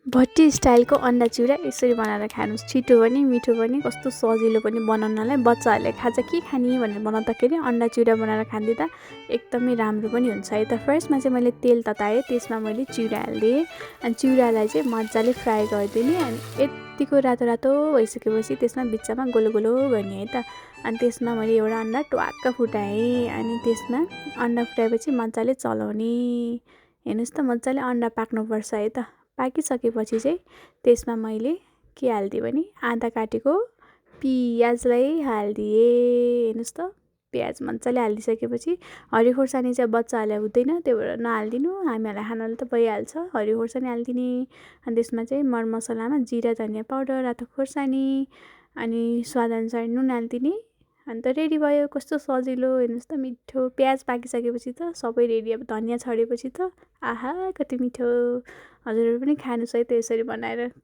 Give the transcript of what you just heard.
भट्टी स्टाइलको अन्डा चिउरा यसरी बनाएर खानुहोस्। छिटो पनि मिठो पनि कस्तो सजिलो पनि बनाउनलाई। बच्चाहरूले खाजा के खाने भनेर बनाउँदाखेरि अन्डा चिउरा बनाएर खाँदिँदा एकदमै राम्रो पनि हुन्छ है त। फर्स्टमा चाहिँ मैले तेल तताएँ, त्यसमा मैले चिउरा हालिदिएँ अनि चिउरालाई चाहिँ मजाले फ्राई गरिदिने। अनि यत्तिको रातो रातो भइसकेपछि त्यसमा बिचमा गोलो गोलो गर्ने है त। अनि त्यसमा मैले एउटा अन्डा ट्वाक्क फुटाएँ। अनि त्यसमा अन्डा फुटाएपछि मजाले चलाउने। हेर्नुहोस् त मजाले अन्डा पाक्नुपर्छ है त। पाकिसकेपछि चाहिँ त्यसमा मैले के हालिदिएँ भने आधा काटेको पियाजलाई हालिदिएँ। हेर्नुहोस् त प्याज मजाले हालिदिइसकेपछि हरियो खोर्सानी चाहिँ बच्चाहरूले हुँदैन, त्यही भएर नहालिदिनु, हामीहरूलाई खानाले त भइहाल्छ। हरियो खोर्सानी हालिदिने। अनि त्यसमा चाहिँ मरमसलामा जिरा धनियाँ पाउडर रातो खोर्सानी अनि स्वादअनुसार नुन हालिदिने। अन्त रेडी भयो। कस्तो सजिलो हेर्नुहोस् त मिठो। प्याज पाकिसकेपछि त सबै रेडी। अब धनियाँ छरेपछि त आहा कति मिठो। हजुरहरू पनि खानुहोस् है त यसरी बनाएर।